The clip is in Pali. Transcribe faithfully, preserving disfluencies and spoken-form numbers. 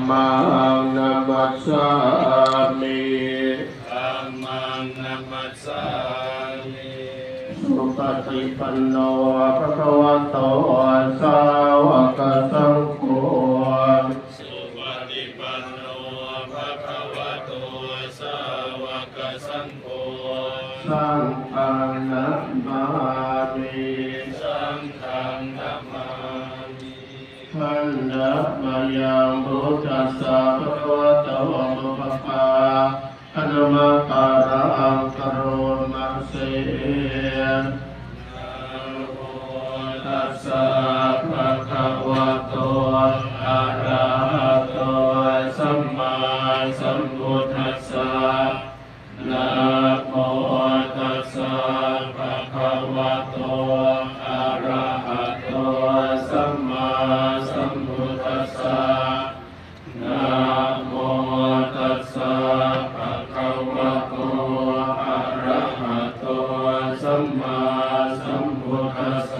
Dhammaṃ namassāmi. Dhammaṃ namassāmi. Supaṭipanno bhagavato sāvakasaṅgho. Supaṭipanno bhagavato sāvakasaṅgho. Saṅghaṃ namāmi. Saṅghaṃ namāmi. Handa mayaṃ buddhassa bhagavato pubbabhāganamakāraṃ karoma se. Namo tassa bhagavato arahato sammāsambuddhassa. Namo tassa bhagavato arahato sammāsambuddhassa. Namo tassa bhagavato arahato sammāsambuddhassa.